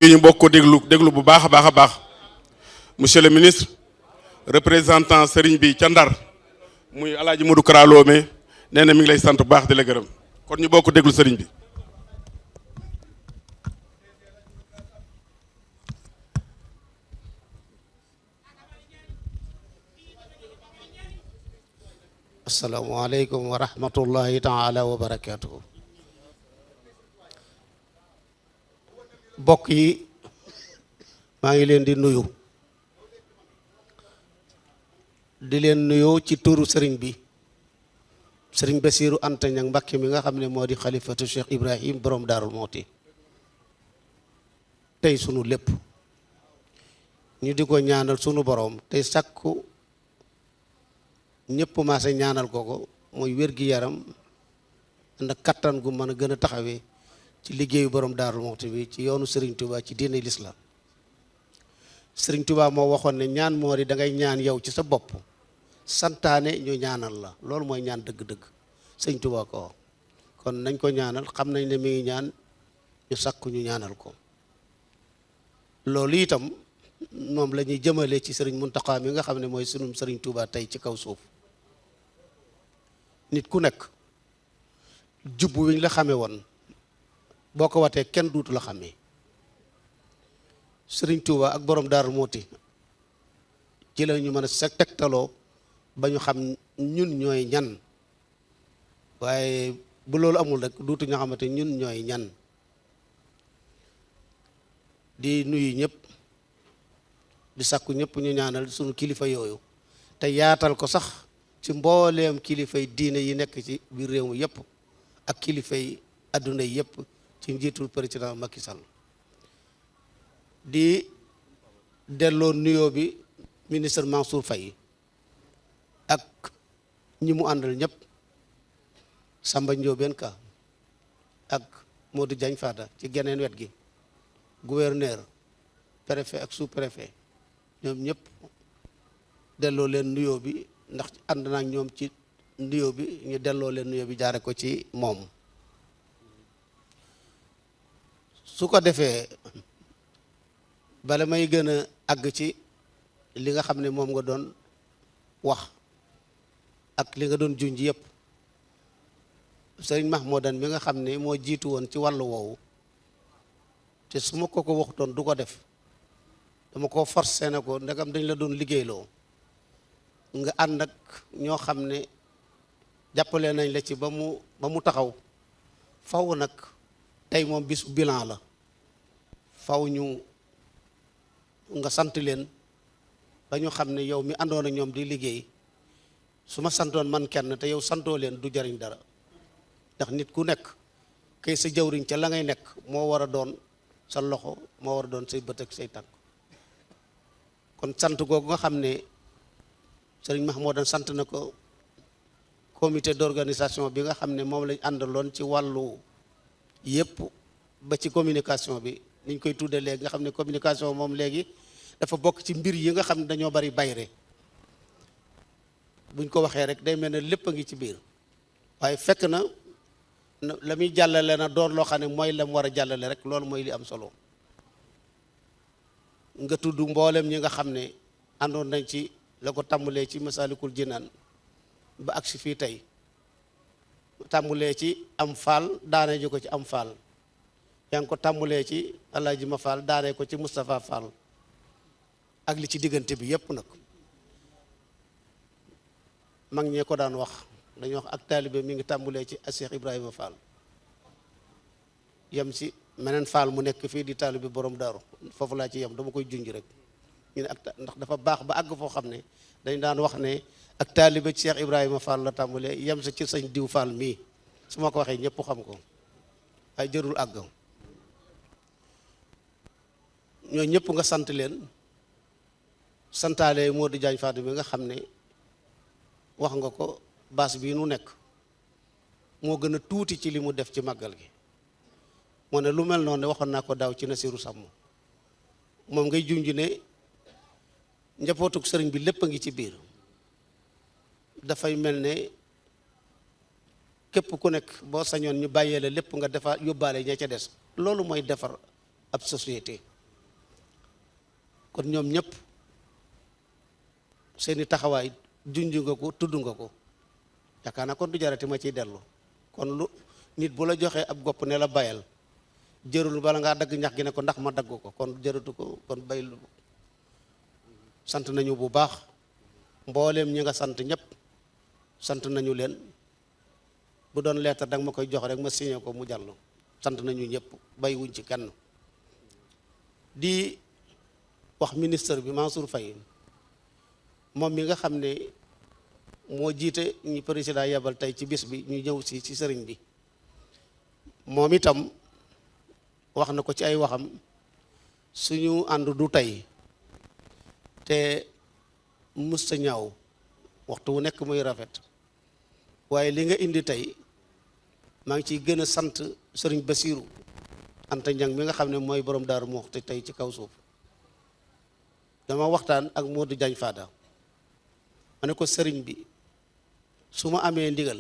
ñu bokk ko déglu bu baax a baax monsieur le ministre représentant Serigne bi ca Ndar muy Alaaji Modou Kara Lomé nee na mi ngi lay sant bu baax di la gërëm kon ñu bokk déglu Serigne bi. asalaamaaleykum wa rahmatullahi taala wa barakaatuhu. bokk yi maa ngi leen di nuyu ci turu sëriñ bi sëriñ Basiiru Anta Ñaŋ Mbàkke mi nga xam ne moo di xalifatu Cheikh Ibrahim borom Daarul Muhti tey sunu lépp ñu di ko ñaanal sunu borom tey sàkku ñëpp maase ñaanal ko muy wér-gi-yaram ànd ak kattan gu mën a gën a taxawee ci liggéeyu borom Daarul Muhti bi ci yoonu Serigne Touba ci diine l'islam Serigne Touba moo waxoon ne ñaan moo di da ngay ñaan yow ci sa bopp santaane ñu ñaanal la loolu mooy ñaan dëgg-dëgg Serigne Touba ko wax kon nañ ko ñaanal xam nañ ne mi ngi ñaan ñu sakku ñu ñaanal ko loolu itam moom la ñuy jëmale ci Serigne Mountakha mi nga xam ne mooy sunum Serigne Touba tey ci kaw suuf nit ku nekk jubbu wi ñu la xamee woon boo ko watee kenn duutu la xamee Serigne Touba ak borom Daarul Muhti ci la ñu mën a sa tegtaloo ba ñu xam ñun ñooy ñan waaye bu loolu amul rek duutu ñoo xamante ñun ñooy ñan di nuyu ñëpp di sakku ñëpp ñu ñaanal sunu kilifa yooyu te yaatal ko sax ci mbooleem kilifay diine yi nekk ci biir réew mi yëpp ak kilifay adduna yi yëpp ci njiitul président Macky Sall di delloo nuyoo bi ministre Mansour Faye ak ñi mu àndal ñëpp Samba Ndiobène Ka ak Modou Diagne Fada ci geneen wet gi gouverneur préfet ak sous-préfet ñoom ñëpp delloo leen nuyoo bi ndax ànd naa ak ñoom ci nuyoo bi ñu delloo leen nuyoo bi jaare ko ci moom su ko defee bala may gën a àgg ci li nga xam ne moom nga doon wax ak li nga doon junj yëpp sëriñ Mahmoudan mi nga xam ne moo jiitu woon ci wàllu woowu te su ma ko waxutoon du ko def dama ko forcé ne ko ndegam dañ la doon liggéeyloo nga ànd ak ñoo xam ne jàppale nañ la ci ba mu taxaw faw nag tey moom bisu bilan la faw ñu nga sant leen ba ñu xam ne yow mi àndoon ak ñoom di liggéey su ma santoon man kenn te yow santoo leen du jariñ dara ndax nit ku nekk kay sa jawriñ ca la ngay nekk moo war a doon sa loxo moo war a doon say bët ak say tànk kon sant googu nga xam ne sëriñ Mahmoudan sant na ko comité d'organisation bi nga xam ne moom lañ àndaloon ci wàllu yëpp ba ci communication bi niñ koy tuddee léegi nga xam ne communication moom léegi dafa bokk ci mbir yi nga xam ne dañoo bari bayre buñ ko waxee rek day mel ne lépp a ngi ci biir waaye fekk na la muy jàllale na doon loo xam ne mooy la mu war a jàllale rek loolu mooy li am solo nga tudd mboolem ñi nga xam ne àndoon nañ ci la ko tàmbalee ci Masalikul Jinaan ba agsi fii tey tàmbalee ci am faal daane ji ko ci am faal yaa ngi ko tàmbalee ci Alaaji Ma Faal daane ko ci Moustapha Fall ak li ci diggante bi yépp nag mag ñee ko daan wax dañuy wax ak taalibe mi ngi tàmbalee ci Cheikh Ibrahima Fall yem si meneen Fall mu nekk fii di taalibe borom daaru foofu laa ci yem dama koy junj rek ñu ne ak ndax dafa baax ba àgg foo xam ne dañ daan wax ne ak taalibe Cheikh Ibrahima Fall la tàmbalee yem sa ci sëñ diw Fall mii su ma ko waxee ñëpp xam ko waaye jërul àgg ñoo ñëpp nga sant leen santaale Modou Diagne Fada bi nga xam ne wax nga ko baas bii nu nekk moo gën a tuuti ci li mu def ci màggal gi moo ne lu mel noonu waxoon naa ko daaw ci Nasiru Sàmm moom ngay junj ne njabootuk sëriñ bi lépp a ngi ci biir dafay mel ne képp ku nekk boo sañoon ñu bàyyee la lépp nga defar yóbbaale ña ca des loolu mooy defar ab société kon ñoom ñëpp seeni taxawaay junj nga ko tudd nga ko yaakaar naa kon du jarati ma ciy dellu kon lu nit bu la joxee ab gopp ne la bayal jërul bala ngaa dagg ñax gi ne ko ndax ma dagg ko kon jëratu ko kon baylu sant nañu bu baax mbooleem ñi nga sant ñëpp sant nañu leen bu doon lettre danga ma koy jox rek ma signé ko mu jàll sant nañu ñëpp bay wuñ ci kenn di wax ministre bi Mansour Faye moom mi nga xam ne moo jiite ñi président yebal tey ci bis bi ñu ñëw si ci sëriñ bi moom itam wax na ko ci ay waxam suñu ànd du tey te musta ñaaw waxtu wu nekk muy rafet waaye li nga indi tey maa ngi ciy gën a sant sëriñ Basiiru Anta Ñang mi nga xam ne mooy borom Daaru Muxti tey ci kaw suuf dama waxtaan ak Modou Diagne Fada ma ne ko sëriñ bi su ma amee ndigal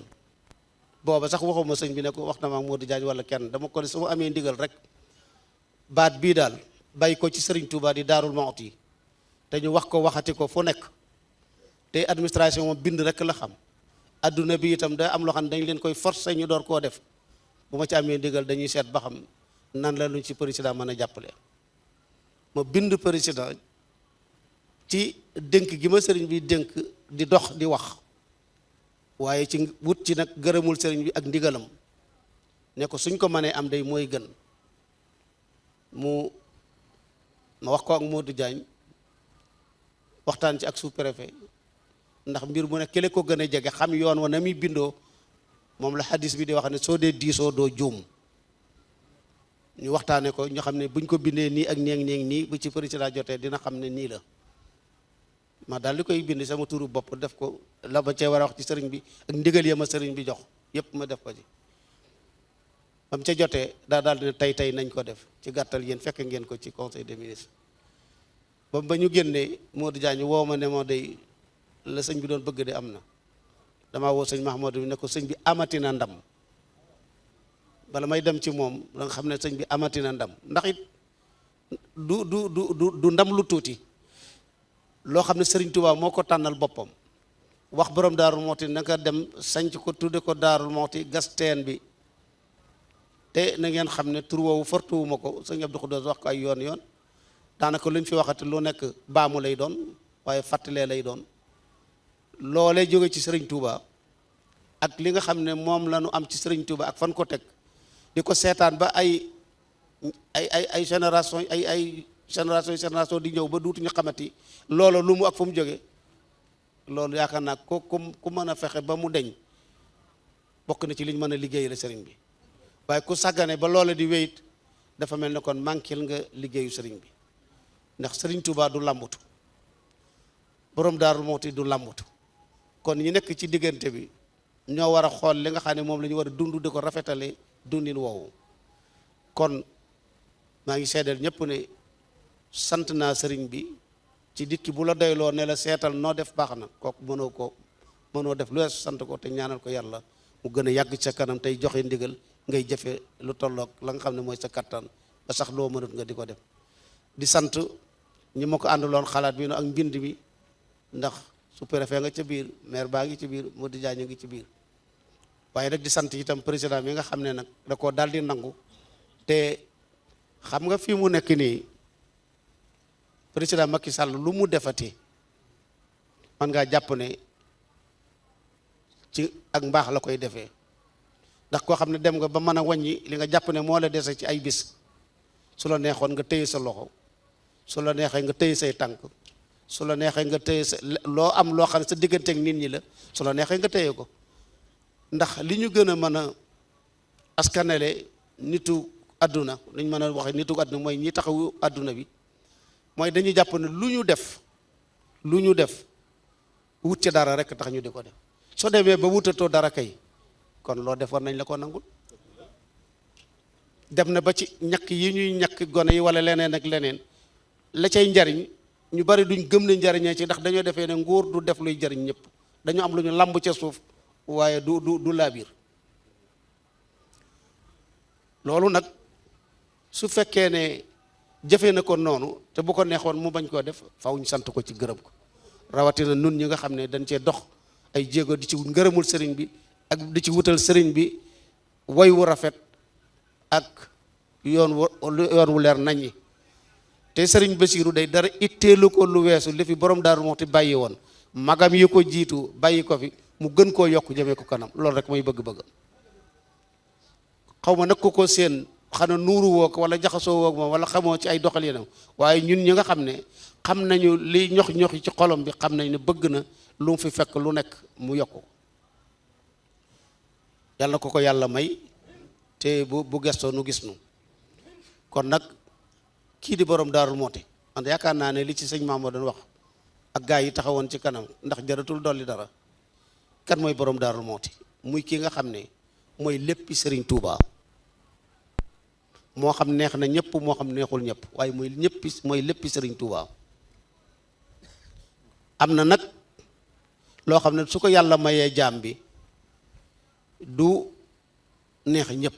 booba sax waxuma sëñ bi ne ko wax na ma ak Modou Diagne wala kenn dama ko ne su ma amee ndigal rek baat bii daal bàyyi ko ci sëriñ Touba di Daarul Muxti te ñu wax ko waxati ko fu nekk te administration moom bind rek la xam adduna bi itam da am loo xam ne dañ leen koy forcer ñu door koo def bu ma ci amee ndigal dañuy seet ba xam nan la luñ ci président mën a jàppale ma bind président ci dénk gi ma sëriñ bi dénk di dox di wax waaye ci wut ci nag gërëmul sëriñ bi ak ndigalam ne ko suñ ko mënee am day mooy gën ma wax ko ak Modou Diagne waxtaan ci ak sous-préfet ndax mbir mu ne kële ko gën a jege xam yoon wa na muy bindoo moom la xadis bi di wax ne soo dee diisoo doo juum ñu waxtaane ko ñu xam ne buñ ko bindee nii ak nii bu ci président jotee dina xam ne nii la ma daal di koy bind sama turu bopp def ko la ba cee war a wax ci sëriñ bi ak ndigal ya ma sëriñ bi jox yépp ma def ko ci ba mu ca jotee daal di ne tey nañ ko def ci gàttal yéen fekk ngeen ko ci conseil des ministres ba ñu génnee Modou Diagne woo ma ne moo day la sëñ bi doon bëgg de am na damaa woo sëñ Mahmoud bi ne ko sëñ bi amati na ndam bala may dem ci moom da nga xam ne sëñ bi amati na ndam ndax it du ndam lu tuuti loo xam ne sëriñ Touba moo ko tànnal boppam wax borom Daarul Muxti naka dem sanc ko tudde ko Daarul Muxti gas teen bi te na ngeen xam ne tur woowu fortuwuma ko sëñ Abdou Khoudoss wax ko ay yoon daanaka luñ fi waxati lu nekk baamu lay doon waaye fàttalee lay doon loolee jóge ci sëriñ Touba ak li nga xam ne moom la ñu am ci sëriñ Touba ak fan ko teg di ko seetaan ba ay génération génération di ñëw ba duutuñu xamati loolu lu mu ak fu mu jóge loolu yaakaar naa ku mën a fexe ba mu deñ bokk na ci liñ mën a liggéey la sëriñ bi waaye ku sàggane ba loola di wéyit dafa mel ne kon manquil nga liggéeyu sëriñ bi ndax sëriñ Touba du làmbutu borom Daarul Muxti du làmbutu kon ñi nekk ci diggante bi ñoo war a xool li nga xam ne moom la ñu war a dund di ko rafetale dundin woowu kon maa ngi seedeel ñëpp ne sant naa sëriñ bi ci dikki bu la doyloo ne la seetal noo def baax na kooku mënoo def lu weesu sant ko te ñaanal ko yàlla mu gën a yàgg sa kanam tey joxe ndigal ngay jëfe lu tolloog la nga xam ne mooy sa kattan ba sax loo mënut nga di ko def di sant ñi ma ko àndaloon xalaat bi no ak mbind mi ndax sous-préfet nga ca biir maire baa ngi ci biir Modou Diagne ngi ci biir waaye nag di sant itam président mi nga xam ne nag da koo daal di nangu te xam nga fii mu nekk nii président Macky Sall lu mu defati man ngaa jàpp ne ci ak mbaax la koy defee ndax koo xam ne dem nga ba mën a wàññi li nga jàpp ne moo la dese ci ay bis su la neexoon nga téye sa loxo su la neexee nga téye say tànk su la neexee nga téye sa loo am loo xam ne sa digganteeg nit ñi la su la neexee nga téye ko ndax li ñu gën a mën a askanele nitu àdduna liñ mën a waxee nitu àdduna mooy ñi taxawu àdduna bi mooy dañuy jàpp ne lu ñu def wut ci dara rek tax ñu di ko def soo demee ba wutatoo dara kay kon loo def war nañ la ko nangul dem na ba ci ñàkk yi ñuy ñàkk gone yi wala leneen ak leneen la cay njariñ ñu bari duñ gëm ne njariñee ci ndax dañoo defee ne nguur du def luy jariñ ñëpp dañu am lu ñu lamb ca suuf waaye du laabiir loolu nag su fekkee ne jëfee na ko noonu te bu ko neexoon mu bañ koo def faw ñu sant ko ci gërëm ko rawatina nun ñi nga xam ne dañ cee dox ay jéego di ci ngërëmul sëriñ bi ak di ci wutal sëriñ bi way wu rafet ak yoon wu leer naññi te sëriñ Basiiru day dara itteelu ko lu weesu li fi borom Daaru Muxti bàyyi woon magam yi ko jiitu bàyyi ko fi mu gën koo yokk jëmee ko kanam loolu rek mooy bëgg-bëgg xaw ma nag ko seen xana nuuru woo ko wala jaxasoo woog moom wala xamoo ci ay doxalinam waaye ñun ñi nga xam ne xam nañu li ñox ci xolom bi xam nañ ne bëgg na lu mu fi fekk lu nekk mu yokk ko yàlla ko yàlla may te bu gestoo nu gis nu kon nag kii di borom Daaru Muxti man yaakaar naa ne li ci sëñ Mamadou doon wax ak gaa yi taxawoon ci kanam ndax jaratul dolli dara kan mooy borom Daaru Muxti muy kii nga xam ne mooy léppi Sëriñ Tuubaa moo xam neex na ñëpp moo xam neexul ñëpp waaye mooy léppi Sëriñ Tuubaa am na nag loo xam ne su ko yàlla mayee jaam bi du neex ñëpp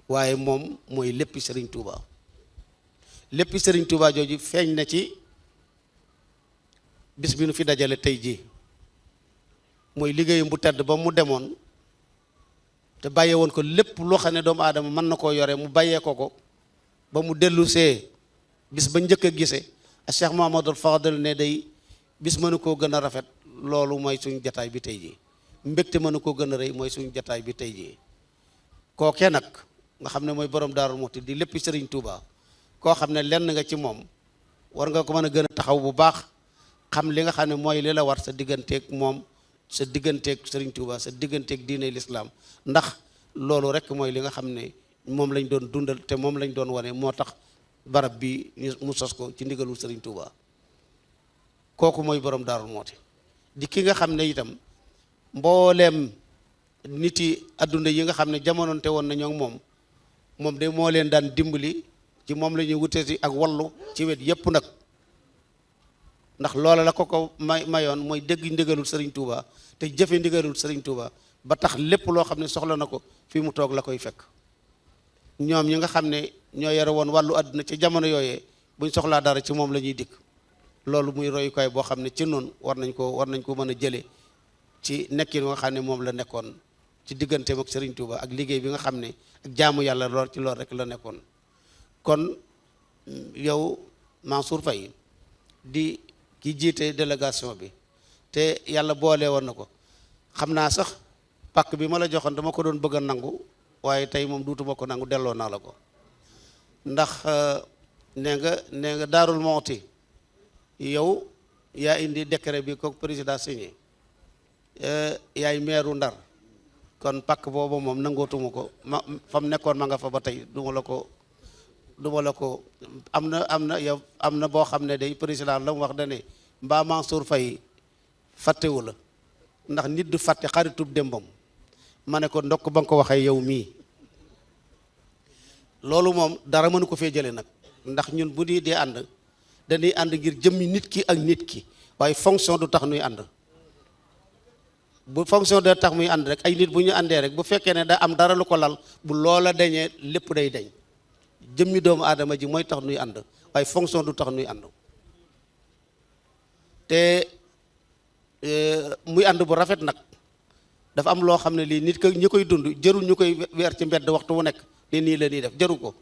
waaye moom mooy léppi Sëriñ Tuubaa léppi Sëriñ Tuubaa jooju feeñ na ci bis bi nu fi dajale tey jii mooy liggéeyam bu tedd ba mu demoon te bàyyee woon ko lépp loo xam ne doomu aadama mën na koo yore mu bàyyee ko ba mu dellu see bis ba njëkk a gisee a Cheikh Mahamadul Fadel ne day bis mënu koo gën a rafet loolu mooy suñu jataay bi tey jii mbégte mënu koo gën a rëy mooy suñu jataay bi tey jii kookee nag nga xam ne mooy borom Daaru Muxti di léppi Sëriñ Tuubaa koo xam ne lenn nga ci moom war nga ko mën a gën a taxaw bu baax xam li nga xam ne mooy li la war sa digganteeg moom sa digganteeg Sëriñ Tuubaa sa digganteeg diine lislaam ndax loolu rek mooy li nga xam ne moom lañ doon dundal te moom lañ doon wane moo tax barab bi mu sos ko ci ndigalul Sëriñ Tuubaa kooku mooy borom Daaru Muxti di ki nga xam ne itam mbooleem nit yi adduna yi nga xam ne jamonoonte woon na ñoo moom de moo leen daan dimbali ci moom la ñuy wuteeti ak wallu ci wet yépp nag ndax loola la ko mayoon mooy dégg ndigalul Sëriñ Tuubaa te jëfe ndigalul Sëriñ Tuubaa ba tax lépp loo xam ne soxla na ko fii mu toog la koy fekk ñoom ñi nga xam ne ñoo yore woon wàllu àdduna ci jamono yooyee buñ soxlaa dara ci moom la ñuy dikk loolu muy royukaay boo xam ne ci noonu war nañ ko mën a jëlee ci nekkin nga xam ne moom la nekkoon ci digganteem ak Sëriñ Tuubaa ak liggéey bi nga xam ne ak jaamu yàlla lool ci loolu rek la nekkoon kon yow Mansour Faye di ki jiite délégation bi te yàlla boole woon na ko xam naa sax pàkk bi ma la joxoon dama ko doon bëgg a nangu waaye tey moom duutuma ko nangu delloo naa la ko ndax nee nga Daarul Muxti yow yaa indi décret bi ko président signé yaay meeru Ndar kon pàkk boobu moom nangootuma ko fam nekkoon ma nga fa ba tey duma la ko am na boo xam ne day président la mu wax da ne mbaa Mansour Faye fàttewu la ndax nit du fàtte xaritub démbam ma ne ko ndokk ba nga ko waxee yow mii loolu moom dara mënu ko fee jële nag ndax ñun bu nii dee ànd dañuy ànd ngir jëmmi nit ki ak nit ki waaye fonction du tax nuy ànd bu fonction de tax muy ànd rek ay nit bu ñu àndee rek bu fekkee ne da am dara lu ko lal bu loola dañee lépp day dañ jëmmi doomu aadama ji mooy tax nuy ànd waaye fonction du tax nuy ànd te muy ànd bu rafet nag dafa am loo xam ne lii nit ko ñi koy dund jërul ñu koy weer ci mbedd waxtu wu nekk li nii la nii def jëru ko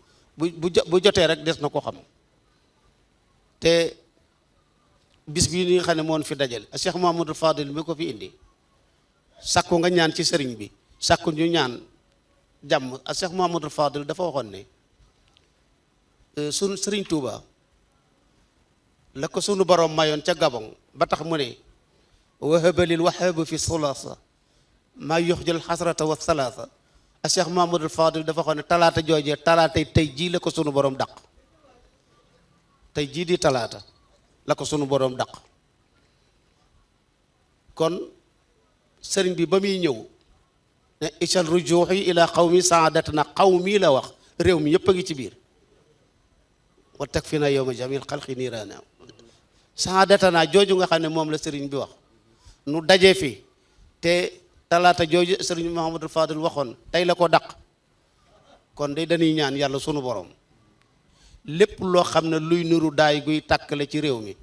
bu jotee rek des na ko xam te bis bii ni nga xam ne moon fi dajale Cheikh Mahamadou Fadil mi ko fi indi sàkku nga ñaan ci sëriñ bi sàkku ñu ñaan jàmm Cheikh Mahamadou Fadil dafa waxoon ne sunu Sëriñ Tuuba la ko sunu borom mayoon ca Gabon ba tax mu ne wahabalil wahabu fi sulaasa maa yuxjil xasrata wa salaasa Cheikh Mahamadou Fadil dafa waxoon ne talaata joojee talaatay tey jii la ko sunu borom daq tey jii di talaata la ko sunu borom daq kon sëriñ bi ba muy ñëw ne ical rujuuxi ila qawmi saadatna qawmi la wax réew mi yépp a ngi ci biir wa takfina yawma jamil xalqi niiraana saadatana jooju nga xam ne moom la sëriñ bi wax nu daje fi te talaata jooju sëriñ Mahamadou Fadil waxoon tey la ko daq kon de dañuy ñaan yàlla sunu borom lépp loo xam ne luy nuru daay guy tàkkale ci réew mi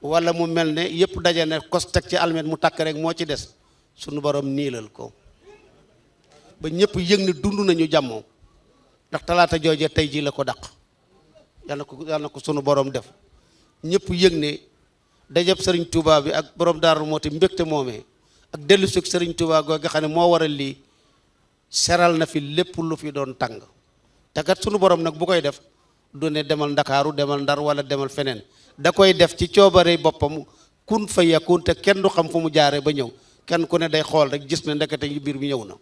wala mu mel ne yëpp daje ne kos teg ci almet mu tàkk rek moo ci des sunu borom niilal ko ba ñëpp yëg ne dund nañu jàmmoo ndax talaata jooje tey ji la ko dàq yàlla na ko sunu borom def ñëpp yëg ne dajab sëriñ Touba bi ak borom Daaru Muxti mbégte moomee ak dellu si sëriñ Touba googu nga xam ne moo waral lii seral na fi lépp lu fi doon tàng te kat sunu borom nag bu koy def du ne demal Ndakaaru demal Ndar wala demal feneen da koy def ci coobare boppam kun fa yakun te kenn du xam fu mu jaaree ba ñëw kenn ku ne day xool rek gis ne ndekete yu biir bi ñëw na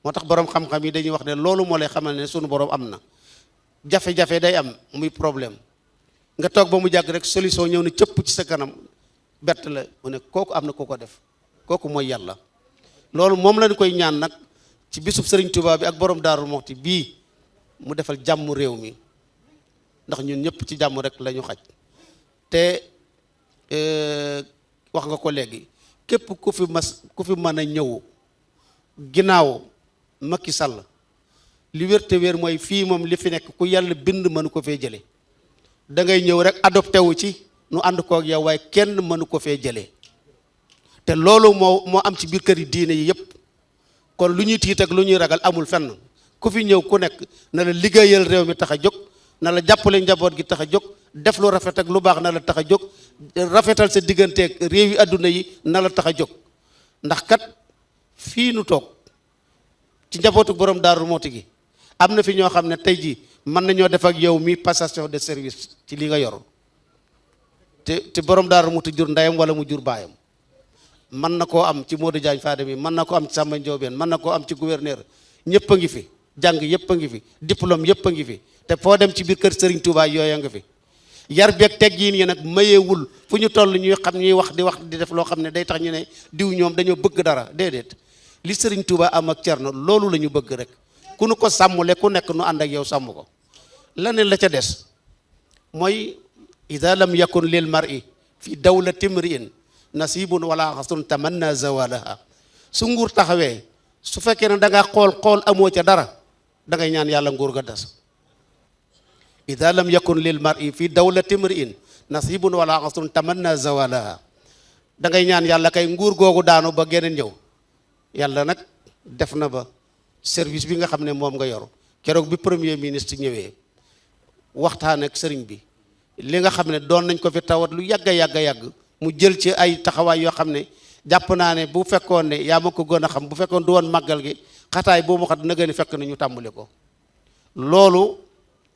moo tax borom xam-xam yi dañuy wax ne loolu moo lay xamal ne sunu borom am na jafe-jafe day am muy problème nga toog ba mu jàgg rek solution ñëw na cëpp ci sa kanam bett la mu ne kooku am na ku ko def kooku mooy yàlla loolu moom lañ koy ñaan nag ci bisub Sëriñ Tuubaa bi ak borom Daaru Muxti bii mu defal jàmm réew mi ndax ñun ñëpp ci jàmm rek la ñu xaj te wax nga ko léegi képp ku fi mën a ñëw ginnaaw Macky Sall li wér te wér mooy fii moom li fi nekk ku yàlla bind mënu ko fee jële da ngay ñëw rek adopté wu ci nu ànd koog yow waaye kenn mënu ko fee jëlee te loolu moo am ci biir kër yi diine yi yëpp kon lu ñuy tiit ak lu ñuy ragal amul fenn ku fi ñëw ku nekk na la liggéeyal réew mi tax a jóg na la jàppale njaboot gi tax a jóg def lu rafet ak lu baax na la tax a jóg rafetal sa digganteeg réew yi adduna yi na la tax a jóg ndax kat fii nu toog ci njabootu borom Daaru Muxti gi am na fi ñoo xam ne tey jii mën nañoo def ak yow mi passation de service ci li nga yor te borom Daaru Muxti jur ndeyam wala mu jur baayam mën na koo am ci Modou Diagne Fada mi mën na koo am ci Samba Ndiobène mën na koo am ci gouverneur ñëpp a ngi fi jàng yëpp a ngi fi diplôme yëpp a ngi fi te foo dem ci biir kër Serigne Touba yooya nga fi yar beeg teggiin yi nag mayewul fu ñu toll ñuy xam ñuy wax di def loo xam ne day tax ñu ne diw ñoom dañoo bëgg dara déedéet li Serigne Touba am ak Cerno loolu la ñu bëgg rek ku nu ko sàmmule ku nekk nu ànd ak yow sàmm ko laneen la ca des mooy ida lam yakun lil mar'i fi dawlati imri'in nasibun wala xasun tamanna zawalaha su nguur taxawee su fekkee ne da nga xool amoo ca dara da ngay ñaan yàlla nguur ga des ida lam yakun lil mar'i fi dawlati imri'in nasibun wala xasun tamanna zawalaha da ngay ñaan yàlla kay nguur googu daanu ba geneen ñëw yàlla nag def na ba service bi nga xam ne moom nga yor keroog bi premier ministre ñëwee waxtaan ak sëriñ bi li nga xam ne doon nañ ko fi tawat lu yàgg mu jël ci ay taxawaay yoo xam ne jàpp naa ne bu fekkoon ne yaa ma ko gën a xam bu fekkoon du woon màggal gi xataay boo mu xat na gën a fekk na ñu tàmbali ko loolu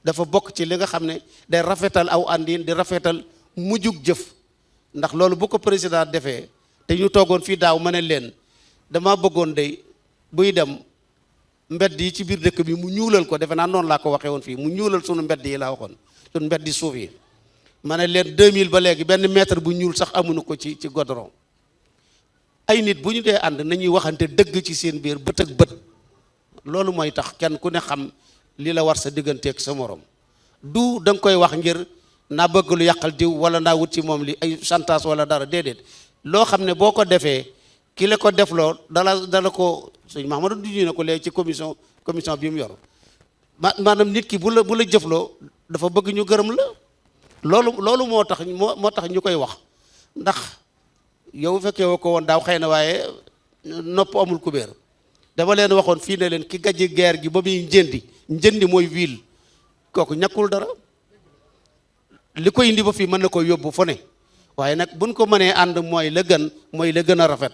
dafa bokk ci li nga xam ne day rafetal aw àndiin di rafetal mujjug jëf ndax loolu bu ko président defee te ñu toogoon fii daaw ma ne leen dama bëggoon day buy dem mbedd yi ci biir dëkk bi mu ñuulal ko defe naa noonu laa ko waxee woon fii mu ñuulal sunu mbedd yi laa waxoon sunu mbedd yi suuf yi ma ne leen 2000 ba léegi benn mètre bu ñuul sax amuñu ko ci goudron ay nit bu ñu dee ànd nañuy waxante dëgg ci seen biir bët ak bët loolu mooy tax kenn ku ne xam li la war sa digganteeg sa morom du da nga koy wax ngir naa bëgg lu yàqal diw wala naa wut ci moom li ay chantage wala dara déedéet loo xam ne boo ko defee ki la ko defloo dala ko sëñ Mahamadou duñu ne ko léegi ci commission bi mu yor maanaam nit ki bu la jëfloo dafa bëgg ñu gërëm la loolu moo tax ñu koy wax ndax yow fekkee woo ko woon daaw xëy na waaye nopp amul kubéer dama leen waxoon fii ne leen ki gàjji guerre gi ba muy njëndi mooy ville kooku ñàkkul dara li ko indi ba fii mën na ko yóbbu fu ne waaye nag buñ ko mënee ànd mooy la gën a rafet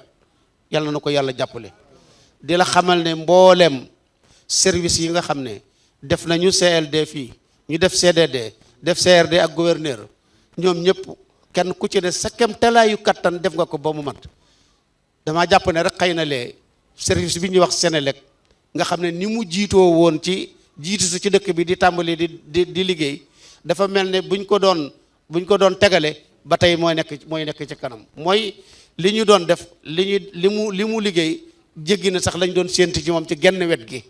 yàlla na ko yàlla jàppale di la xamal ne mbooleem service yi nga xam ne def nañu CLD fii ñu def CDD def CRD ak gouverneur ñoom ñëpp kenn ku ci ne sa kem talaayu kattan def nga ko ba mu mat damaa jàpp ne rek xëy na lee service bi ñuy wax Sénélec nga xam ne ni mu jiitoo woon ci jiitu su ci dëkk bi di tàmbali di liggéey dafa mel ne buñ ko doon tegale ba tey mooy nekk ci kanam mooy li ñu doon def li mu liggéey jéggi na sax lañ doon séentu ci moom ci genn wet gi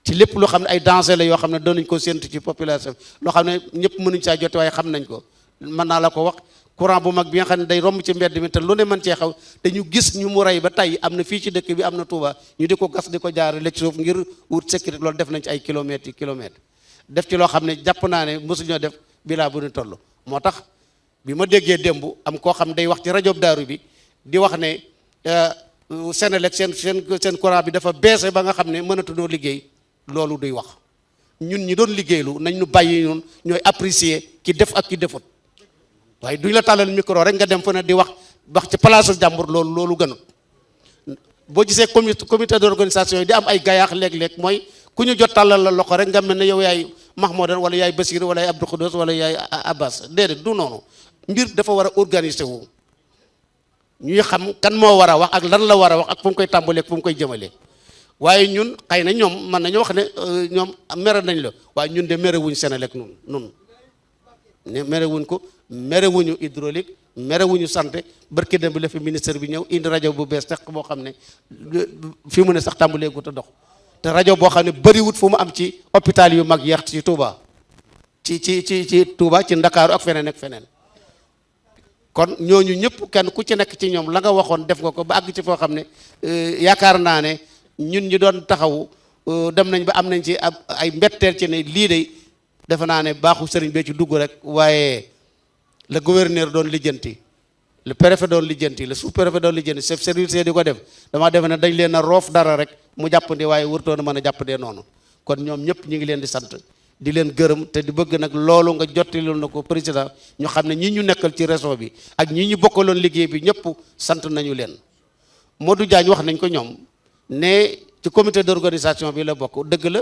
ci lépp loo xam ne ay danger la yoo xam ne doon nañ ko séentu ci population loo xam ne ñëpp mënuñ saa jote waaye xam nañ ko mën naa la ko wax courant bu mag bi nga xam ne day romb ci mbedd mi te lu ne mën cee xaw te ñu gis ñu mu rey ba tey am na fii ci dëkk bi am na Touba ñu di ko gas di ko jaare la ci suuf ngir wut sécurité loolu def nañ ci ay kilomètres def ci loo xam ne jàpp naa ne mosuñoo def bilaa bu ñu toll. moo tax bi ma déggee démb am koo xam day wax ci rajo Daaru bi di wax ne Senelec seen courant bi dafa baissé ba nga xam ne mënatunoo liggéey, loolu duy wax. ñun ñi doon liggéeylu nañ ñu bàyyi ñun ñooy apprécier ki def ak ki defut, waaye duñ la tàllal micro rek nga dem fa ne di wax ci palaasu jàmbur, loolu gënut. boo gisee comité d'organisation yi di am ay gayaax léeg-léeg mooy ku ñu jot tàllal la loxo rek nga mel ne yow yaay Mahmoudan wala yaay Basir wala yaay Abdou Khoudous wala yaay Abbas. déedéet du noonu. mbir dafa war a organiser wu, ñuy xam kan moo war a wax ak lan la war a wax ak fu mu koy tàmbalee ak fu mu koy jëmalee. waaye ñun xëy na ñoom mën nañu wax ne ñoom mere nañ la, waaye ñun de mere wuñ Senelec nun ne mere wuñ ko, mere wuñu hydraulique, mere wuñu santé. barki dem bi la fi ministre bi ñëw indi rajo bu bees teq boo xam ne fi mu ne sax tàmbalee gu ta dox, te rajo boo xam ne bëriwut fu mu am ci hôpital yu mag yeex ci Touba ci Touba ci Ndakaaru ak feneen ak feneen. kon ñooñu ñëpp kenn ku ci nekk ci ñoom la nga waxoon def nga ko ba àgg ci foo xam ne yaakaar naa ne ñun ñi doon taxawu dem nañ ba am nañ ci ay mbetteel ci ne lii de defe naa ne baaxu sëriñ bee ci dugg rek. waaye le gouverneur doon lijjanti, le préfet doon lijjanti, le sous-préfet doon lijjanti, chef service di ko def, damaa defe ne dañ leen a roof dara rek mu jàppandi, waaye wërtoon a mën a jàppandee noonu. kon ñoom ñëpp ñu ngi leen di sant di leen gërëm te di bëgg nag loolu nga jottiloon na ko président, ñu xam ne ñi ñu nekkal ci réseau bi ak ñi ñu bokkaloon liggéey bi ñëpp sant nañu leen. Modou Diagne wax nañ ko ñoom ne ci comité d'organisation bi la bokk. dëgg la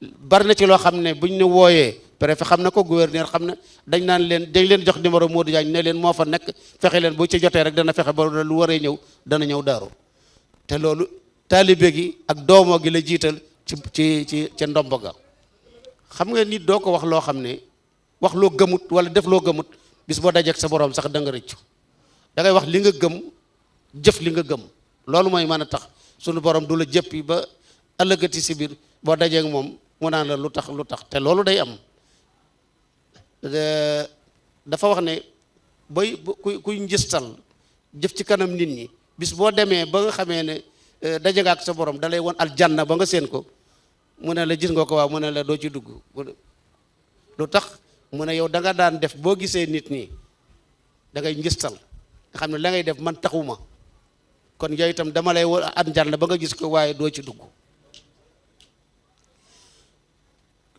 bari na ci loo xam ne buñ ne wooyee préfet xam na ko, gouverneur xam na, dañ leen jox numéro Modou Diagne ne leen moo fa nekk, fexe leen bu ci jotee rek dana fexe ba lu waree ñëw dana ñëw Daaru. te loolu taalibe gi ak doomoo gi la jiital ci ndombo ga. xam nga nit doo ko wax loo xam ne wax loo gëmut wala def loo gëmut, bis boo dajeek sa borom sax da nga rëccu. da ngay wax li nga gëm, jëf li nga gëm. loolu mooy mën a tax sunu borom du la jëppi ba ëllëgati si biir boo dajeek moom mu naan la lu tax te loolu day am. dafa wax ne kuy njëstal jëf ci kanam nit ñi, bis boo demee ba nga xamee ne daje nga ak sa borom da lay won aljanna ba nga seen ko, mu ne la gis nga ko, waaw mu ne la doo ci dugg. lu tax mu ne yow da nga daan def boo gisee nit ñi da ngay njëstal nga xam ne la ngay def man taxuma, kon yow itam dama lay won aljanna ba nga gis ko waaye doo ci dugg.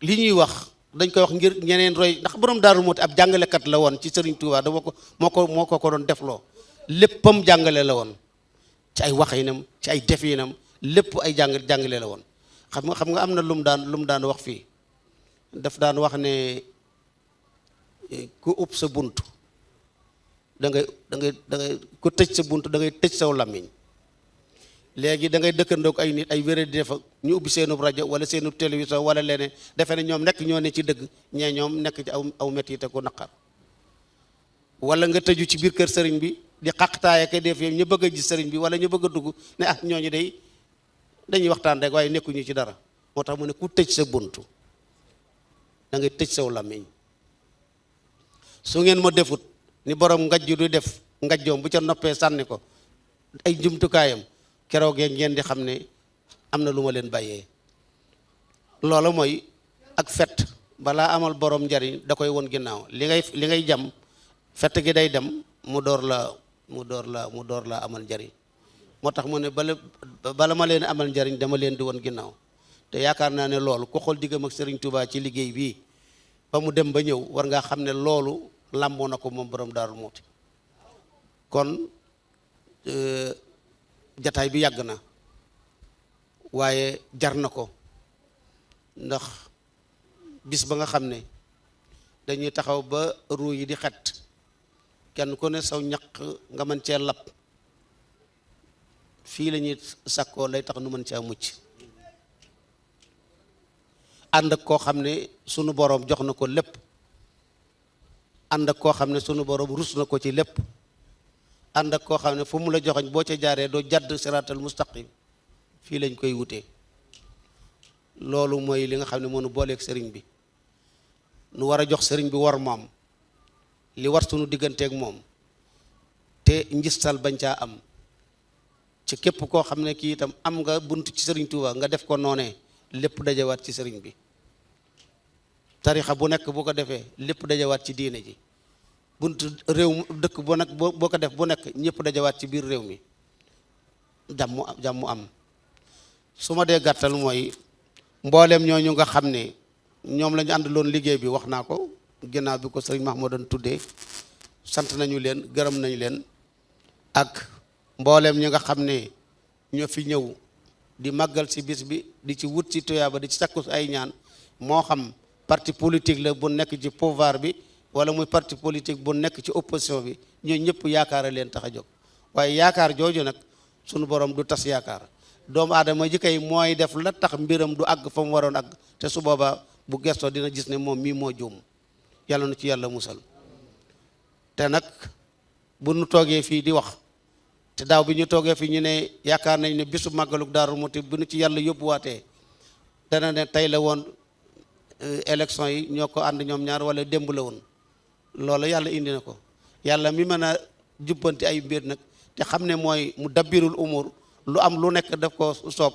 li ñuy wax dañ koy wax ngir ñeneen roy, ndax borom Daaru Muxti ab jàngalekat la woon ci Serigne Touba. dama ko moo ko doon defloo, léppam jàngale la woon ci ay waxinam ci ay definam, lépp ay jàngale la woon. xam nga am na lu mu daan wax fii, daf daan wax ne ku ub sa bunt da ngay ku tëj sa bunt da ngay tëj saw làmmiñ. léegi da ngay dëkkandoog ay nit ay wéré di def ñu ubbi seenub rajo wala seenub télévision wala leneen defe ne ñoom nekk ñoo ne ci dëgg, ñee ñoom nekk ci aw métti te ko naqar. wala nga tëju ci biir kër sëriñ bi di xaqtaaya ke def ñu bëgg a gis sëriñ bi wala ñu bëgg a dugg ne ñooñu day dañuy waxtaan rek waaye nekkuñu ci dara. moo tax mu ne ku tëj sa buntu da ngay tëj saw làmmiñ. su ngeen ma defut ni borom ngajju du def ngajjoom bu ca noppee sànni ko ay jumtukaayam, keroogee ngeen di xam ne am na lu ma leen bàyyee. loola mooy ak fett balaa amal borom njariñ da koy won ginnaaw. li ngay jam fett gi day dem mu door la amal njariñ. moo tax mu ne bala ma leen amal njariñ dama leen di won ginnaaw. te yaakaar naa ne loolu ku xool diggam ak Serigne Touba ci liggéey bii ba mu dem ba ñëw war ngaa xam ne loolu làmboo na ko moom borom Daaru Muxti. kon jataay bi yàgg na waaye jar na ko, ndax bis ba nga xam ne dañuy taxaw ba ruu yi di xet kenn ku ne saw ñaq nga mën cee lapp, fii la ñuy sàkkoo lay tax nu mën cee mucc. ànd ak koo xam ne sunu borom jox na ko lépp, ànd ak koo xam ne sunu borom rus na ko ci lépp, ànd ak koo xam ne fu mu la joxoñ boo ca jaaree doo jadd siraatal mustaqim. fii lañ koy wutee. loolu mooy li nga xam ne moo nu booleeg sëriñ bi. nu war a jox sëriñ bi war moom li war sunu digganteeg moom, te njistal bañ caa am ci képp koo xam ne kii itam am nga bunt ci sëriñ Touba nga def ko noonee lépp dajawaat ci sëriñ bi. tarixa bu nekk bu ko defee lépp dajawaat ci diine ji buntu réew dëkk bu nekk boo ko def bu nekk ñëpp dajawaat ci biir réew mi jàmm am su ma dee gàttal mooy mbooleem ñooñu nga xam ne ñoom la ñu àndaloon liggéey bi wax naa ko ginnaaw bi ko sëriñ Mahmoudan tuddee sant nañu leen gërëm nañu leen ak mbooleem ñi nga xam ne ñoo fi ñëw di màggal si bis bi di ci wut ci tuyaaba di ci sakku ay ñaan moo xam parti politique la bu nekk ci pouvoir bi wala muy parti politique bu nekk ci opposition bi ñoo ñëpp yaakaar a leen tax a jóg waaye yaakaar jooju nag sunu borom du tas yaakaar doomu aadama ji kay mooy def la tax mbiram du àgg fa mu waroon àgg te su boobaa bu gestoo dina gis ne moom mii moo juum yàlla nu ci yàlla musal te nag bu nu toogee fii di wax te daaw bi ñu toogee fii ñu ne yaakaar nañ ne bisu màggaluk Daaru Muxti bu nu ci yàlla yóbbuwaatee dana ne tey la woon élection yi ñoo ko ànd ñoom ñaar wala démb la woon loolu yàlla indi na ko yàlla mi mën a jubbanti ay mbir nag te xam ne mooy mu dabbirul umur lu am lu nekk daf ko soob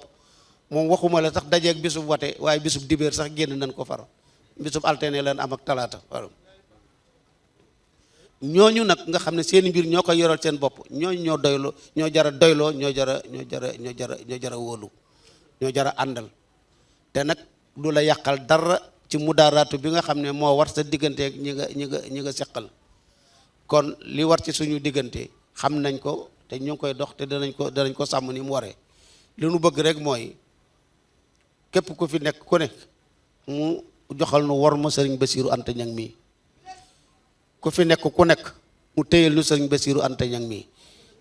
moom waxuma la sax dajeeg bisub wate waaye bisub dibéer sax génn nañ ko far bisub altine leen am ak talaata far ñooñu nag nga xam ne seen mbir ñoo koy yoral seen bopp ñooñu ñoo doyloo ñoo jara doyloo ñoo jara wóolu ñoo jara àndal te nag du la yàqal dara ci mudaaraatu bi nga xam ne moo war sa digganteeg ñi nga seqal kon li war ci suñu diggante xam nañ ko te ñu ngi koy dox te danañ ko sàmm ni mu waree li nu bëgg rek mooy képp ku fi nekk ku nekk mu joxal nu war ma sëriñ Basiiru Anta Ñaŋ mii ku fi nekk ku nekk mu téyel nu sëriñ Basiiru Anta Ñaŋ mii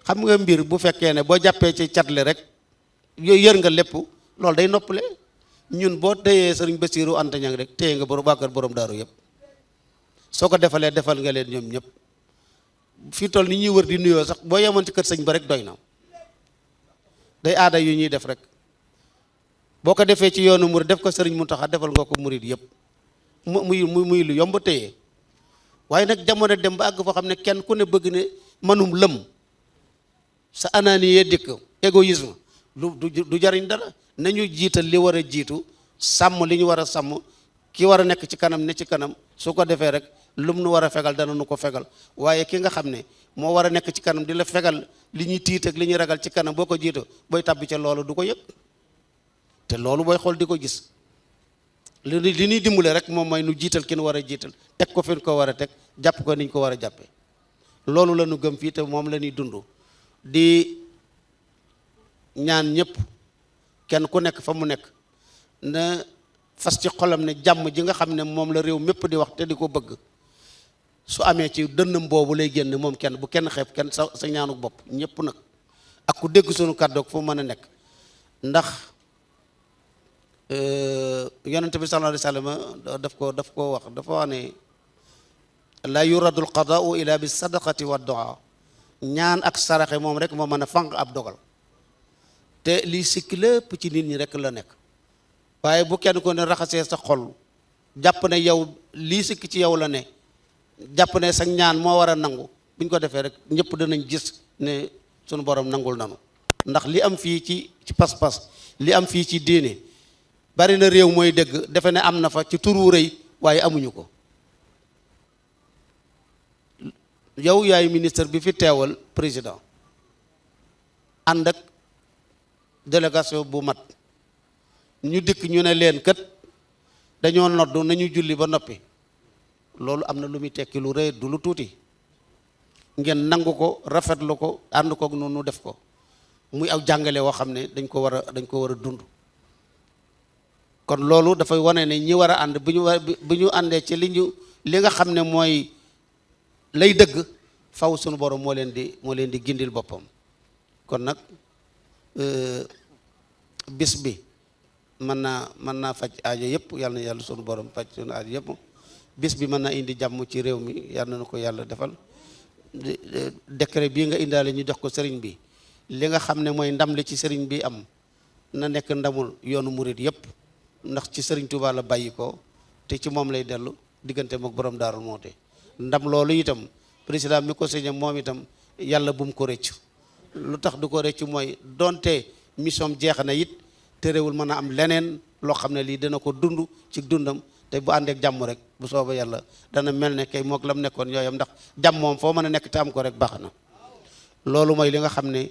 xam nga mbir bu fekkee ne boo jàppee ci catle rek yooyu yër nga lépp loolu day noppale ñun boo téyee sëriñ Basiiru Anta Ñaŋ rek téye nga borom waa kër borom daaru yëpp soo ko defalee defal nga leen ñoom ñëpp fii toll ni ñuy wër di nuyoo sax boo yemoon ci kër sëñ ba rek doy na day aada yu ñuy def rek boo ko defee ci yoonu murid def ko sëriñ Muntaxa defal nga ko murid yëpp muy lu yomb téye waaye nag jamono dem ba àgg foo xam ne kenn ku ne bëgg ne manum lëm sa ananiye dikk égoïsme du jariñ dara nañu jiital li war a jiitu sàmm li ñu war a sàmm ki war a nekk ci kanam ne ci kanam su ko defee rek lum nu war a fegal dana nu ko fegal waaye ki nga xam ne moo war a nekk ci kanam di la fegal li ñuy tiit ak li ñuy ragal ci kanam boo ko jiitu booy tàbbi ca loolu du ko yëg te loolu booy xool di ko gis li ñuy dimbale rek moom mooy nu jiital ki nu war a jiital teg ko fi ñu ko war a teg jàpp ko ni ñu ko war a jàppee loolu la ñu gëm fii te moom la ñuy dund di ñaan ñëpp kenn ku nekk fa mu nekk na fas ci xolam ne jàmm ji nga xam ne moom la réew mépp di wax te di ko bëgg su amee ci dënnam boobu lay génn moom kenn bu kenn xeeb kenn sa ñaanu bopp ñëpp nag ak ku dégg sunu kàddu fu mën a nekk ndax yonent bi sallallahu alayhi wa sallam daf ko wax dafa wax ne la yuradul qadaau ila bi sadaqati wa du'a ñaan ak saraxe moom rek moo mën a fànq ab dogal te lii sikki lépp ci nit ñi rek la nekk waaye bu kenn ko ne raxasee sa xol jàpp ne yow lii sikki ci yow la ne jàpp ne sa ñaan moo war a nangu bu ñu ko defee rek ñëpp danañ gis ne sunu borom nangul nanu ndax li am fii ci pas-pas li am fii ci diine bari na réew mooy dégg defe ne am na fa ci turu rëy waaye amuñu ko yow yaay ministre bi fi teewal président ànd ak délégation bu mat ñu dikk ñu ne leen kat dañoo noddu nañu julli ba noppi loolu am na lu muy tekki lu rëy du lu tuuti ngeen nangu ko rafetlu ko ànd kook noonu def ko muy aw jàngale woo xam ne dañ ko war a dund kon loolu dafay wane ne ñi war a ànd bu ñu àndee ci li nga xam ne mooy lay dëgg faw sunu borom moo leen di gindil boppam kon nag bis bi mën naa faj aajo yëpp yàlla na yàlla sunu borom faj sunu aajo yëpp bis bi mën naa indi jàmm ci réew mi yàlla na ko yàlla defal décret bii nga indaale ñu jox ko sëriñ bi li nga xam ne mooy ndam li ci sëriñ bi am na nekk ndamul yoonu murit yëpp ndax ci sëriñ Tuubaa la bàyyi ko te ci moom lay dellu diggante mook borom Daaru Muxti ndam loolu itam président mi ko signé moom itam yàlla bu mu ko rëccu lu tax du ko rëccu mooy donte mission jeex na it terewul mën a am leneen loo xam ne lii dana ko dund ci dundam te bu àndeek jàmm rek bu soobee yàlla dana mel ne kay mook lam nekkoon yooyam, ndax jàmm moom foo mën a nekk te am ko rek baax na. loolu mooy li nga xam ne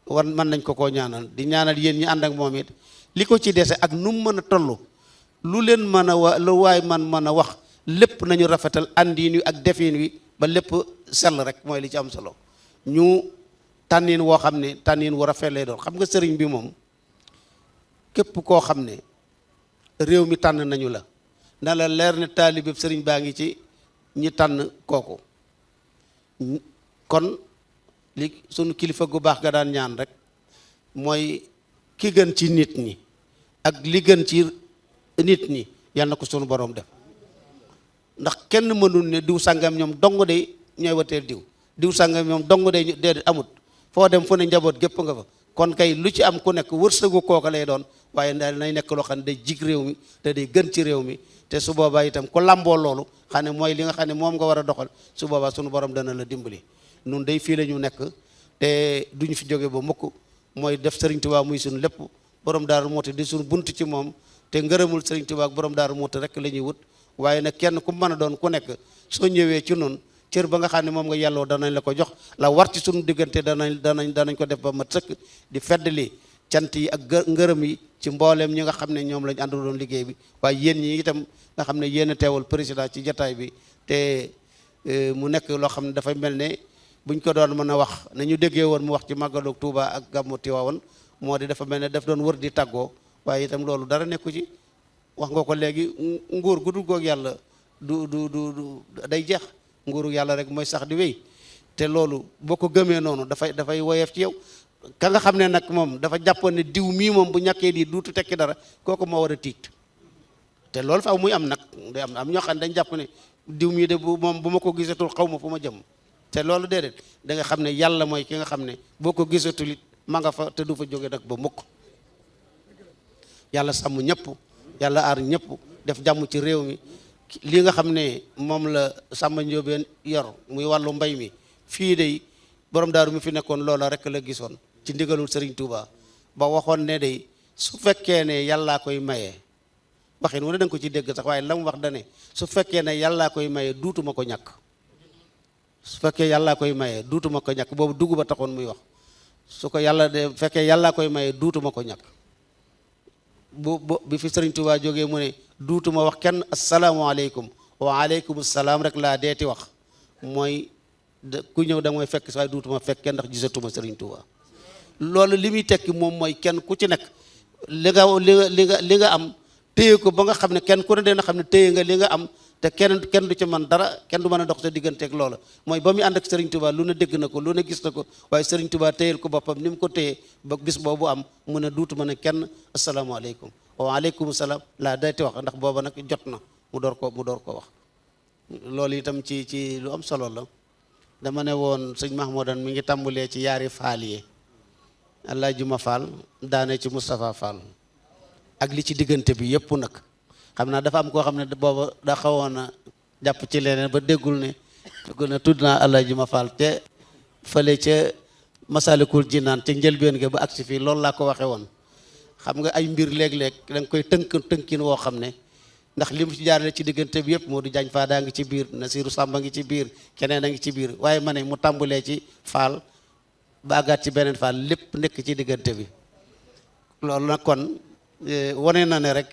war mën nañ ko koo ñaanal di ñaanal yéen ñi ànd ak moom it li ko ci dese ak nu mu mën a toll lu leen mën a lu waay mën a wax lépp nañu rafetal àndiin wi ak defin wi ba lépp sell rek mooy li ci am solo. ñu tànnin woo xam ne tànnin wu rafet lay doon. xam nga sëriñ bi moom képp koo xam ne réew mi tànn nañu la na la leer ne taalibe sëriñ baa ngi ci ñi tànn kooku. kon li sunu kilifa gu baax ga daan ñaan rek mooy ki gën ci nit ñi ak li gën ci nit ñi yal na ko sunu borom def, ndax kenn mënul ne diw sàngam ñoom dong de ñooy wateel diw sàngam ñoom dong de déedéet amut. foo dem fu ne njaboot gépp nga fa. kon kay lu ci am ku nekk wërsëgu kooka lay doon, waaye daal nay nekk loo xam ne day jig réew mi te day gën ci réew mi. te su boobaa itam ku làmboo loolu xam ne mooy li nga xam ne moom nga war a doxal, su boobaa sunu borom dana la dimbali. nun day fii la ñu nekk te duñu fi jóge ba mukk, mooy def Sëriñ Tuubaa muy sunu lépp. borom Daaru Muxti di sunu bunt ci moom, te ngërëmul Sëriñ Tuubaa ak borom Daaru Muxti rek la ñuy wut. waaye nag kenn ku mën a doon ku nekk soo ñëwee ci noonu cër ba nga xam ne moom nga yelloo danañ la ko jox, la war ci sunu diggante danañ ko def ba mat sëkk. di feddali cant yi ak ngërëm yi ci mbooleem ñi nga xam ne ñoom lañ àndu doon liggéey bi, waaye yéen ñi itam nga xam ne yéen a teewal président ci jataay bi. te mu nekk loo xam ne dafay mel ne buñ ko doon mën a wax nañu déggee woon mu wax ci màggalu Tuuba ak gàmmu Tiwaawan, moo di dafa mel ne daf doon wër di tàggoo, waaye itam loolu dara nekku ci. wax nga ko léegi, nguur gu dul goog yàlla du day jeex. nguuru yàlla rek mooy sax di wéy, te loolu boo ko gëmee noonu dafay woyeef ci yow. ka nga xam ne nag moom dafa jàppoon ne diw mii moom bu ñàkkee lii duutu tekki dara, kooku moo war a tiit. te loolu faaw muy am nag, day am ñoo xam ne dañ jàpp ne diw mii de bu ma ko gisatul xaw ma fu ma jëm. te loolu déedéet, da nga xam ne yàlla mooy ki nga xam ne boo ko gisatul it ma nga fa te du fa jóge nag ba mukk. yàlla sàmm ñëpp, yàlla aar ñëpp, def jàmm ci réew mi. li nga xam ne moom la Samba Ndiobène yor muy wàllu mbay mi fii de borom daaru mi fi nekkoon loola rek la gisoon ci ndigalul Serigne Touba ba waxoon ne de su fekkee ne yàllaa koy maye, waxin wu ne da nga ko ci dégg sax, waaye la mu wax da ne su fekkee ne yàllaa koy maye duutuma ko ñàkk. su fekkee yàllaa koy maye duutuma ko ñàkk, boobu dugg ba taxoon muy wax. su ko yàlla de fekkee yàllaa koy maye duutuma ko ñàkk. bi fi Sëriñ Tuubaa jógee mu ne duutuma wax kenn asalaamaaleykum wa aleykum salaam rek laa deeti wax, mooy ku ñëw da mooy fekk si waaye duutuma fekk kenn ndax gisatuma Sëriñ Tuubaa. loolu li muy tekki moom mooy kenn ku ci nekk li nga am téye ko ba nga xam ne kenn ku ne dina xam ne téye nga li nga am, te kenn du ci man dara, kenn du mën a dox sa digganteeg loola. mooy ba muy ànd ak Sëriñ Tuubaa lu ne dégg na ko, lu ne gis na ko, waaye Sëriñ Tuubaa téyel ko boppam ni mu ko téye ba bis boobu am mu ne duutuma ne kenn asalaamaaleykum wa aleykum salaam laa dayte wax, ndax booba nag jot na mu door ko wax. loolu itam ci lu am solo la. dama ne woon sëñ Mahmoudan mi ngi tàmbulee ci yaari faal yi, Alaaji Ma Faal daane ci Moustapha Fall ak li ci diggante bi yëpp nag. xam naa dafa am koo xam ne booba da xawoon a jàpp ci leneen ba déggul ne tudd naa Alaaji Ma Faal te fële ca Masalikul Jinaan ca njëlbeen ga ba agsi fii loolu laa ko waxe woon. xam nga ay mbir léeg-léeg da nga koy tënkin woo xam ne ndax li mu ci jaarale ci diggante bi yëpp Modou Diagne Fada ngi ci biir, Nasiru Samba ngi ci biir, keneen a ngi ci biir, waaye ma ne mu tàmbulee ci Faal ba àggaat ci beneen Faal lépp nekk ci diggante bi. loolu nag kon wane na ne rek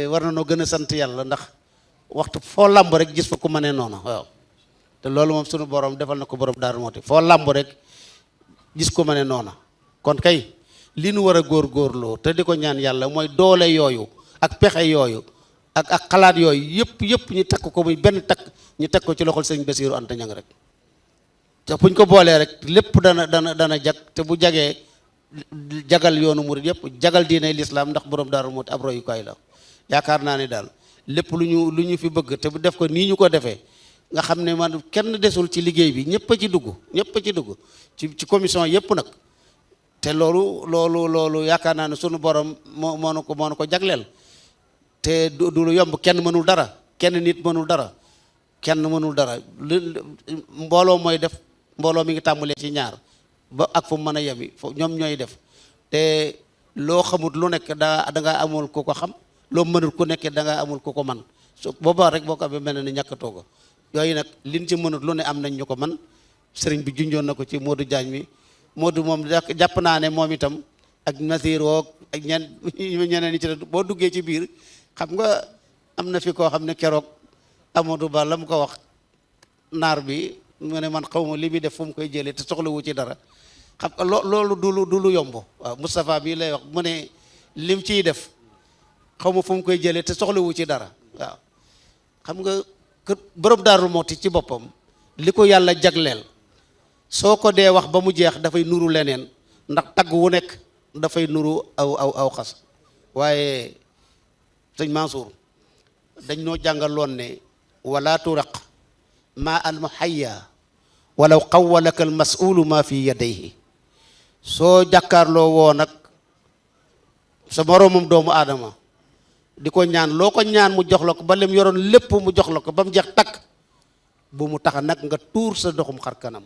war na noo gën a sant yàlla, ndax waxtu foo làmb rek gis fa ku ma ne noonu. waaw te loolu moom sunu borom defal na ko borom Daaru Muxti, foo làmb rek gis ko ma ne noonu. kon kay li nu war a góorgóorloo te di ko ñaan yàlla mooy doole yooyu ak pexe yooyu ak xalaat yooyu yëpp ñu takk ko muy benn takk, ñu teg ko ci loxol sëñ Basiiru Anta Ñaŋ rek. te buñ ko boolee rek lépp dana jag, te bu jagee jagal yoonu murid yëpp, jagal diine lislaam, ndax borom Daaru Muxti ab royukaay la. yaakaar naa ne daal lépp lu ñu fi bëgg te bu def ko nii ñu ko defee, nga xam ne man kenn desul ci liggéey bi, ñëpp a ci dugg ci commission yëpp nag. te loolu yaakaar naa ne sunu borom moo nu ko jagleel. te du lu yomb, kenn mënul dara, kenn nit mënul dara, mbooloo mooy def. mbooloo mi ngi tàmbalee ci ñaar ba ak fu mu mën a yemi ñoom ñooy def. te loo xamut lu nekk da nga amul ku ko xam, loo mënul ku nekk da nga amul ku ko man. su boobaa rek boo ko amee mel na ni ñàkkatoo ko yooyu nag liñ ci mënut lu ne am nañ ñu ko man sëriñ bi junjoon na ko ci Modou Diagne mi Modou moom jàpp naa ne moom itam ak Nasir woog ak ñeneen ñi ci boo duggee ci biir xam nga am na fi koo xam ne keroog Amadou Ba la mu ko wax naar bi mu ne man xaw ma li muy def fu mu koy jëlee te soxlawu ci dara xam nga loolu du lu yomb waaw Moustapha bii lay wax mu ne lim ciy def xaw ma fu mu koy jëlee te soxlawu ci dara waaw xam nga kër borom Daaru Muxti ci boppam li ko yàlla jagleel soo ko dee wax ba mu jeex dafay nuru leneen ndax tagg wu nekk dafay nuru aw xas waaye sëñ Mansour dañ noo jàngaloon ne wala turaq ma al muhayya walaw qawwalaka al mas'ulu ma fi yadayhi soo jàkkaarloo woo nag sa moroomam doomu aadama di ko ñaan loo ko ñaan mu jox la ko ba lem yoroon lépp mu jox la ko ba mu jeex takk bu mu tax nag nga tuur sa doxum xar kanam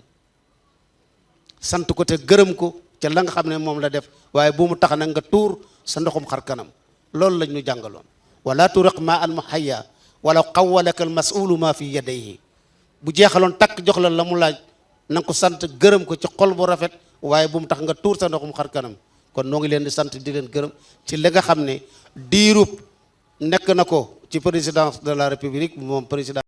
sant ko te gërëm ko ca la nga xam ne moom la def waaye bu mu tax nag nga tuur sa ndoxum xar kanam loolu lañ ñu jàngaloon wala turaq ma al muhayya wala qawwalaka al mas'ulu ma fi yadayhi bu jeexaloon takk jox la la mu laaj na nga ko sant gërëm ko ci xol bu rafet waaye bu mu tax nga tuur sa ndoxum xar kanam kon noo ngi leen di sant di leen gërëm ci li nga xam ne diirub nekk na ko ci présidence de la république moom président